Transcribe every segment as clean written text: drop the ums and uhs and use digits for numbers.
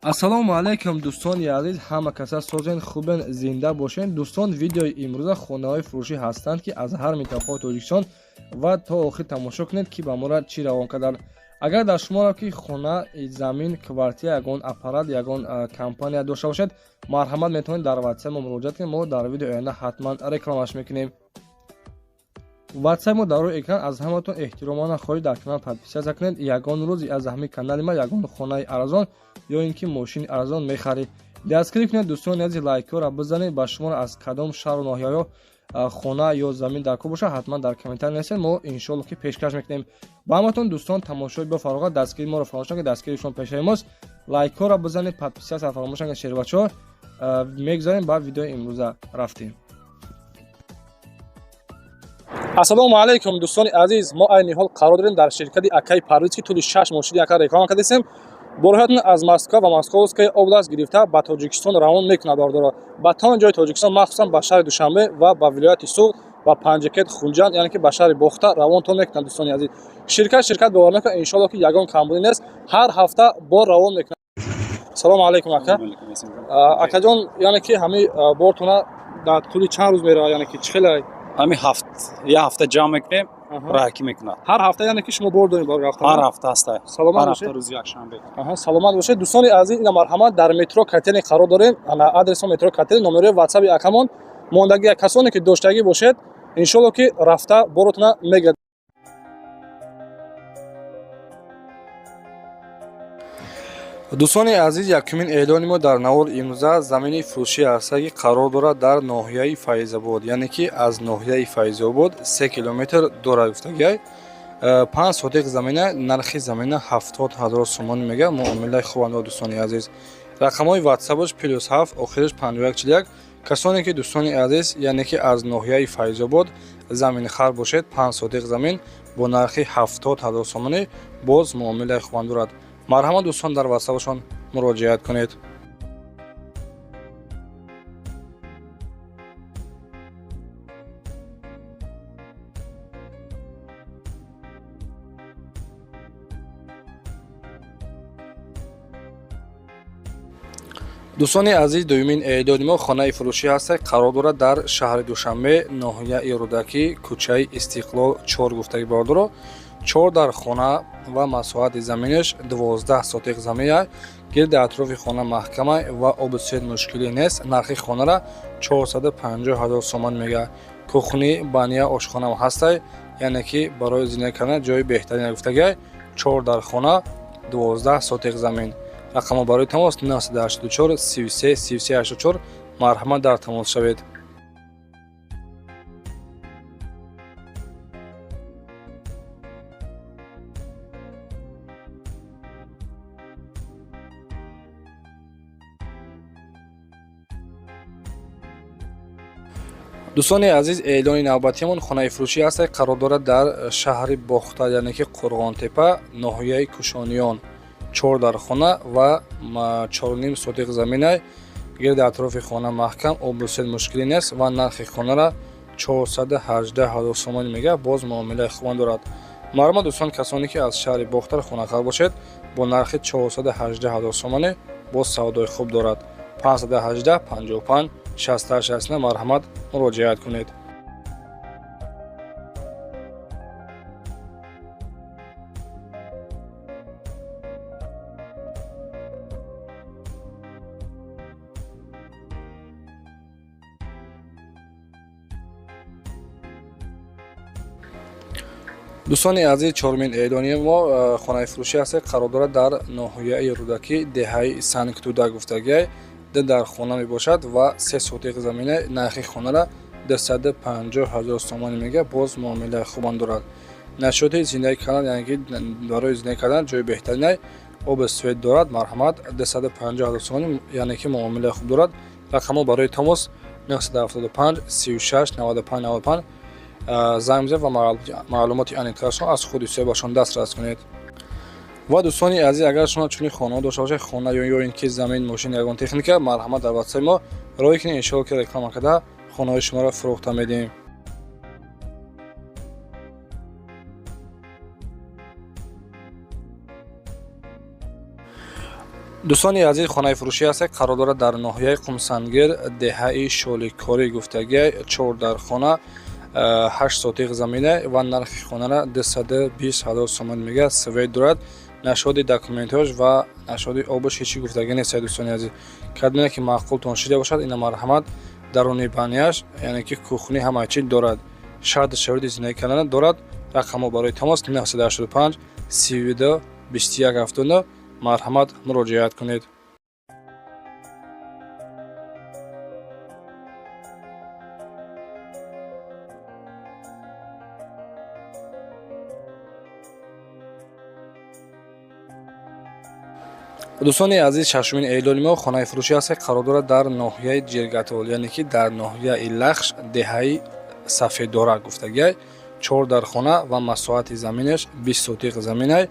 Ассалому алайкум, дӯстони азиз, ҳама каса созен, хубен, зинда бошен. Дӯстон, видеои имрӯза хонаҳои фурӯшӣ ҳастанд, ки аз ҳар минтақаи Тоҷикистон, ва то охир тамошо кунед, ки ба мора чӣ равон карданд. Агар дар шуморо ки хона, замин, квартира, ягон аппарат, ягон компания дошта бошед, марҳамат, метавонед дар ватсап мо муроҷиат кунед. Мо дар видеои оянда ҳатман рекламаш мекунем. Ватсап мо дар рӯи экран. Аз ҳаматон эҳтиромона хоҳиш, дар канал подписаться кунед. Ягон рӯз аз ҳамин канали ма ягон хонаи арзон ё ин ки мошини арзон мехаред. Дастгирӣ кунед, дӯстони азиз, лайкҳоро бизанед. Ба шуморо аз кадом шаҳру ноҳияҳо хона ё замин дар кор бошад, ҳатман дар комментарий нависед, мо иншоалло ки пешкаш мекунем ба ҳаматон. Дӯстон, тамошои бо фароғат, дастгирии моро фаромӯш накунед, дастгирии шумо пешаи мост. Лайкҳоро бизанед, подписаться фаромӯш накунед. Шербачаҳо, мегузарем ба видеои имрӯза, рафтем. Ассалому алайкум, дӯстони азиз. Мо айни ҳол қарор дорем дар ширкати акаи Парвиз, ки тӯли 6 моҳ шуди ака реклама кардастем. Борҳоятон аз Москва ва Московская область гирифта ба Тоҷикистон равон мекунад. Бардоро ба тамоми ҷои Тоҷикистон, махсусан ба шаҳри Душанбе ва ба вилояти Суғд, ба Панҷакент, Хунҷанд, яъне ки ба шаҳри Бохта равонтон мекунад. Дӯстони азиз, ширкат бовар мекунад, иншоалло ки ягон камбудӣ нест, ҳар ҳафта бор равон мекунад. Салому алайкум, ака. Акаҷон, яъне ки ҳамин бортона дар тӯли чанд рӯз меравад, яъне ки чӣ хеле? Ҳамин ҳафт, як ҳафта ҷамъ мекунем, раҳакӣ мекунад. Ҳар ҳафта, яъне ки шумо бор доред бор рафтан? Ҳар ҳафта ҳаста. Саломат ҳар бошед. ҳафта рӯзи якшанбе. Аҳа, саломат бошед. Дӯстони азиз, ина марҳамат, дар метро Котельный қарор дорем. Ана адреси метро Котельный, номерои ватсаби акамон мондагӣ. Касоне ки доштагӣ бошед, иншоалло ки рафта боротона мегирад. Дӯстони азиз, якумин эълони мо дар навор имрӯза замини фурӯшӣ ҳаста, ки қарор дорад дар ноҳияи Файзобод, яъне ки аз ноҳияи Файзобод 3 километр дорад гуфтагиай. 5 сотиқ замина, нархи замина 70 000 сомонӣ мега, муомилаи хубанд. Дӯстони азиз, рақамҳои ватсапаш +7, охираш 5141. Касоне ки, дӯстони азиз, яъне ки аз ноҳияи Файзобод заминхар бошед, 5 сотиқ замин бо нархи 70 000 сомонӣ, боз муомилаи хубанд дорад. Марҳамат, дӯстон, дар ватсапашон муроҷиат кунед. Дӯстони азиз, дуюмин эъдоди мо хонаи фурӯшӣ ҳаста, қарор дорад дар шаҳри Душанбе, ноҳияи Рӯдакӣ, кӯчаи Истиқлол 4 гуфтаги. Бародаро, чор дар хона ва масоҳати заминаш 12 сотиқ замина. Гирди атрофи хона маҳкама ва обу свет мушкилӣ нест. Нархи хонара 450 ҳазор сомон мега. Кухни, баня, ошхонаам ҳастай, яъне ки барои зиндагӣ кардан ҷои беҳтарин гуфтагиай. Чор дар хона, 12 сотиқ замин. Рақамҳо барои тамос 984 33 33 84. Марҳамат, дар тамос шавед. Дӯстони азиз, эълони навбатиамон хонаи фурӯшӣ ҳаст, қарор дорад дар шаҳри Бохта, яъне ки Қурғонтепа, ноҳияи Кушониён. Чор дар хона ва 4,5 сотиқ заминай. Гирди атрофи хона маҳкам, обу свет мушкилӣ нест ва нархи хонара 418 ҳазор сомонӣ мега, боз муомилаи хубан дорад. Марҳамат, дӯстон, касоне ки аз шаҳри Бохтар хонахар бошед, бо нархи 418 ҳазор сомонӣ, боз савдои хуб дорад. 518 55 68 69, марҳамат, муроҷиат кунед. Дӯстони азиз, чорумин эълони мо хонаи фурӯшӣ ҳаст, қарор дорад дар ноҳияи Рӯдакӣ, деҳаи Сангтуда гуфтагиай. Ду дар хона мебошад ва 3 сотиқ замина. Нархи хонара 250 ҳазор сомонӣ мега, боз муомилаи хубам дорад. Нашоти зиндагӣ кардан, яъне ки барои зиндагӣ кардан ҷои беҳтаринай, обу свет дорад. Марҳамат, 250 ҳазор сомонӣ, яъне ки муомилаи хуб дорад. Рақамҳо барои тамос 975 36 95 95. Занг бизанед ва маълумоти аниқтарашро аз худи соҳибашон дастрас кунед. Ва дӯстони азиз, агар шумо чунин хонаҳо дошта бошед, хона ё ин ки замин, мошин, ягон техника, марҳамат, дар ватсаи мо роҳӣ кунед. Иншоалло ки реклама карда хонаҳои шуморо фурӯхта медиҳем. Дӯстони азиз, хонаи фурӯшӣ ҳаст, қарор дорад дар ноҳияи Қумсангир, деҳаи Шоликорӣ гуфтагиай, чор дар хона, 8 сотиқ замина ва нархи хонара 220 ҳазор сомон мегӯяд. Свет дорад, нашоди документҳош ва нашоди обаш ҳечи гуфтагӣ нест. Дӯстони азиз, кадоме ки маъқултон шида бошад, ина марҳамат. Даруни баняш, яъне ки кухни, ҳама чи дорад, шарти шароити зиндагӣ кардана дорад. Рақамҳо барои тамос 985 32 21 79, марҳамат, муроҷиат кунед. Дӯстони азиз, шашумин эълони мо хонаи фурӯшӣ аст, қарор дорад дар ноҳияи Ҷиргатол, яъне ки дар ноҳияи Лахш, деҳаи Сафеддора гуфтагиай, чор дар хона ва масоҳати заминаш 20 сотиқ заминай.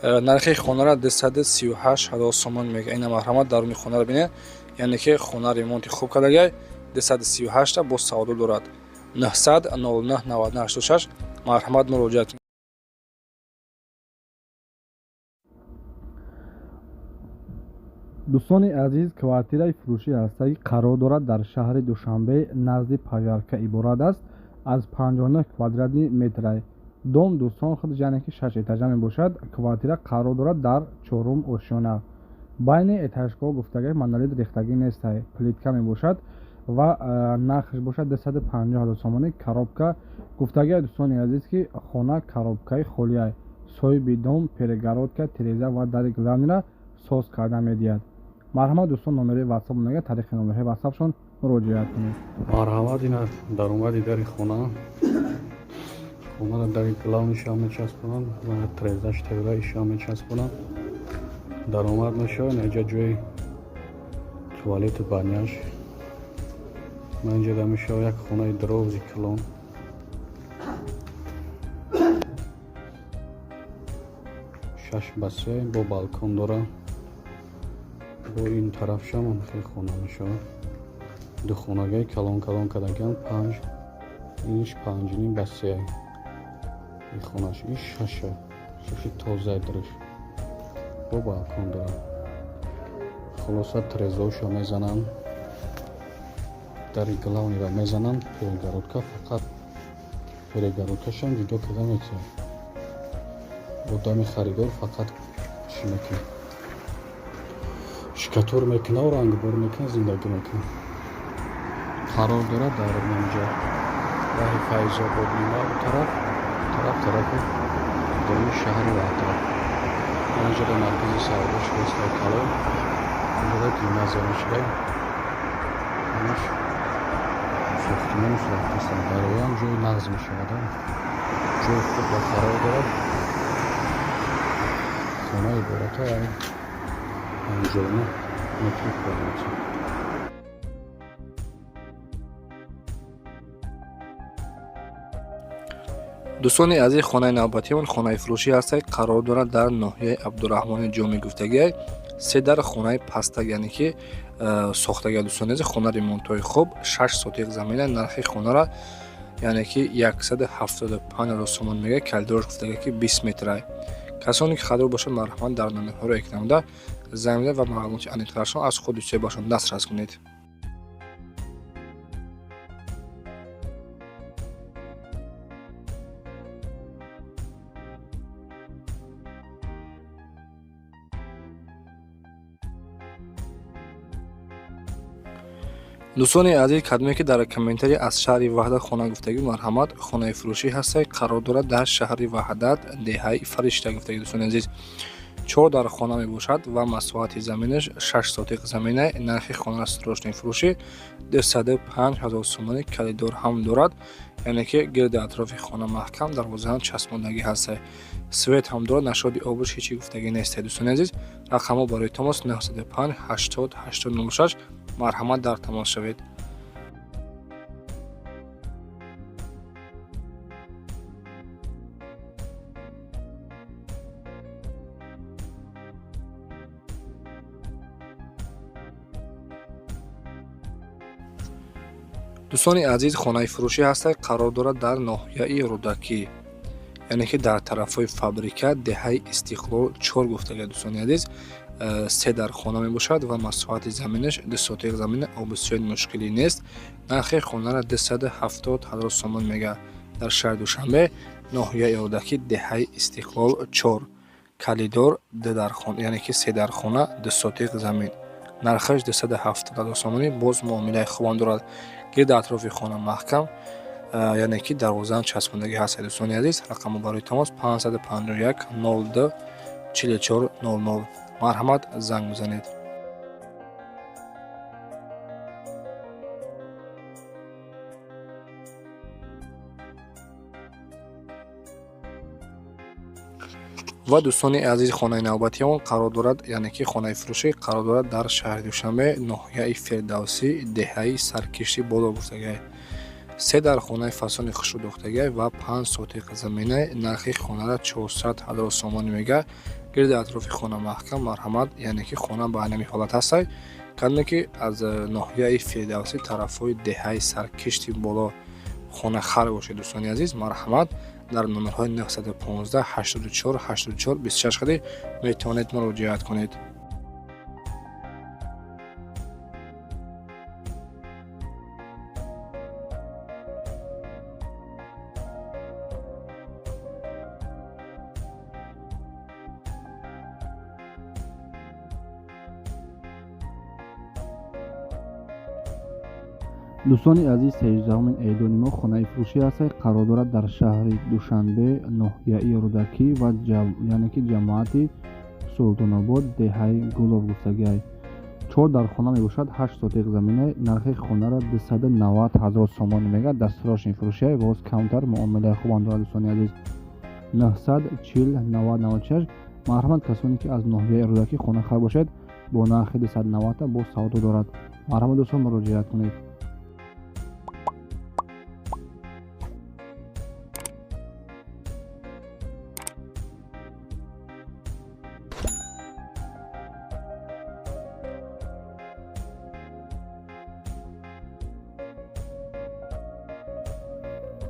Нархи хонара 238 ҳазор сомон мега. Ина марҳамат, даруни хонаро бинед, яъне ки хона ремонти хуб кардагиай. 238 боз савдо дорад. 900 09 99 86, марҳамат, муроҷиат. Дӯстони азиз, квартираи фурӯшӣ ҳаста, қарор дорад дар шаҳри Душанбе, назди Пажарка, иборат аст аз 59 квадратный метрай дом. Дӯстон, худ, яъне ки шаш этажа мебошад. Квартира қарор дорад дар чорум ошёна. Байни этажҳо гуфтагӣ монолит рехтагӣ нестай, плитка мебошад ва нархаш бошад 250 ҳазор сомонӣ. Коробка гуфтагӣ, дӯстони азиз, ки хона коробкаи холиай. Соҳиби дом перегородка, тиреза ва дари главныйра соз карда медиҳад. Марҳамат, дӯстон, номерои ватсап мега, тариқи номерҳои ватсапшон муроҷиат кунед. Марҳамат, ина даромади дари хона. Хонара дари главныйша мечаспонанд ва трезаш тевраиша мечаспонанд, даромад мешавад. Инҷа ҷои туалету баняш ма инҷа да мешавад. Як хонаи дрози калон, 6 ба 3, бо балкон дора. Бо ин тарафшам хеле хона мешавад. Ду хонагаи калон калон кардагиам, панҷ, инш 5,5 ба 3, ин хонаш, ин шаша, шаши тозаи дараш, бо балкон дорад. Хулоса, трезоша мезананд, дари главныйро мезананд, перегородка, фақат перегородкашам ҷудо карда метиҳад. Одами харидор фақат чӣ мекунад? Штукатур мекунад, рангбор мекунад, зиндагӣ мекунад. Қарор дорад дар инҷа, роҳи Файзобод нима, у тараф, тараф, тарафи даруни шаҳри Ваҳдат. Инҷа дар маркази савдо шудааст калон. Инҷа гимназия мешуда, ҳамаш сохтмону сохтастанд. Дароям ҷои нағз мешавад, ҷои хуб ва қарор дорад. Хона ибората 59 метри квадратӣ. Дӯстони азиз, хонаи навбатиамон хонаи фурӯшӣ ҳаст, қарор дорад дар ноҳияи Абдураҳмони Ҷомӣ гуфтагиай, се дар хонаи пастак, яъне ки сохтагия. Дӯстони азиз, хона ремонтҳои хуб, 6 сотиқ замина. Нархи хонара, яъне ки 175 ҳазор сомон мега. Калидорш гуфтагия, ки 20 метрай. Касоне ки харидор бошад, марҳамат, дар номерҳоро экранда занг зада ва маълумоти аниқтарашон аз худи соҳибашон дастрас кунед. Дӯстони азиз, кадоме ки дар комментария аз шаҳри Ваҳдат хона гуфтагӣ, марҳамат, хонаи фурӯшӣ ҳастад, қарор дорад дар шаҳри Ваҳдат, деҳаи Фаришта гуфтагӣ. Дӯстони азиз, чор дар хона мебошад ва масоҳати заминаш 6 сотиқ замина. Нархи хона срочный фурӯшӣ 205 ҳазор сомонӣ. Калидор ҳам дорад, яъне ки гирди атрофи хона маҳкам, дарвозаам часпондагӣ ҳастад, свет ҳам дорад, нашоди обуш ҳечи гуфтагӣ нестад. Дӯстони азиз, рақамҳо барои тамос 905 80 80 06, марҳамат, дар тамос шавед. Дӯстони азиз, хонаи фурӯшӣ ҳастад, қарор дорад дар ноҳияи Рӯдакӣ, яъне ки дар тарафҳои фабрика, деҳаи Истиқлол 4 гуфтага. Дӯстони азиз, Се дар хона мебошад ва масоҳати заминаш 2 сотиқ замина, обусиёни мушкилӣ нест. Нархи хонара 270 ҳазор сомон мега. Дар шаҳри Душанбе, ноҳияи Рӯдакӣ, деҳаи Истиқлол 4, калидор, яъне ки се дар хона, 2 сотиқ замин. Нархаш 270 ҳазор сомонӣ, боз муомилаи хубам дорад. Гирди атрофи хона маҳкам, яъне ки дарвозаам часпондагӣ ҳаст. Дӯстони азиз, рақамҳо барои тамос 551 02 44 00. Марҳамат, занг бизанед. Ва дӯстони азиз, хонаи навбатиамон қарор дорад, яъне ки хонаи фурӯшӣ қарор дорад дар шаҳри Душанбе, ноҳияи Фирдавсӣ, деҳаи Саркишти боло гуфтагиай. Се дар хонаи фасони хушрӯ дохтагиай ва 5 сотиқ замина. Нархи хонара 400 ҳазор сомонӣ мега. Гирди атрофи хона маҳкам. Марҳамат, яъне ки хона ба ҳамин ҳолат ҳастай. Кадоме ки аз ноҳияи Фирдавсӣ тарафҳои деҳаи Саркишти боло хона хар бошед, дӯстони азиз, марҳамат, дар номерҳои 915 84 84 26 қади метавонед муроҷиат кунед. Дӯстони азиз, 13-умин эълони мо хонаи фурӯшӣ ҳаст, қарор дорад дар шаҳри Душанбе, ноҳияи Рӯдакӣ ва яъне ки ҷамоати Султонобод, деҳаи Гулоб гуфтагиай. 4 дар хона мебошад, 8 сотиқ замина. Нархи хонара 290 ҳазор сомонӣ мега. Дастурошни фурӯшиай, боз камтар муомилаи хубам дорад. Дӯстони азиз, 940 90 96. Марҳамат, касоне ки аз ноҳияи Рӯдакӣ хона хар бошед, бо нархи 290 боз савдо дорад. Марҳамат, дӯстон, муроҷиат кунед.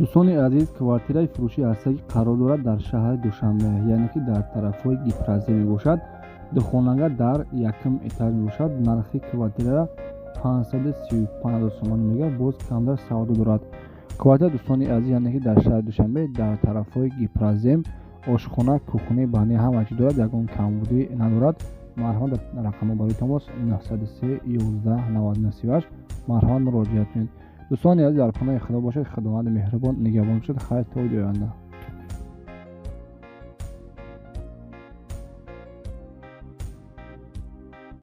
Дӯстони азиз, квартираи фурӯшӣ ҳаста, ки қарор дорад дар шаҳри Душанбе, яъне ки дар тарафҳои Гипразия мебошад. Духонага дар якум этаж мебошад. Нархи квартирара 535 ҳазор сомонӣ мега, боз камтар савдо дорад. Квартира, дӯстони азиз, яъне ки дар шаҳри Душанбе дар тарафҳои Гипразем, ошхона, кухни, бани ҳама чиз дорад, ягон камбудӣ надорад. Марҳамат, рақамҳо барои тамос 903 11 99 38. Марҳамат, муроҷиат кунед. Дӯстони азиз, дар паноҳи Худо бошед. Худованди меҳрубон нигаҳбон бошад. Хайр, то видеои оянда.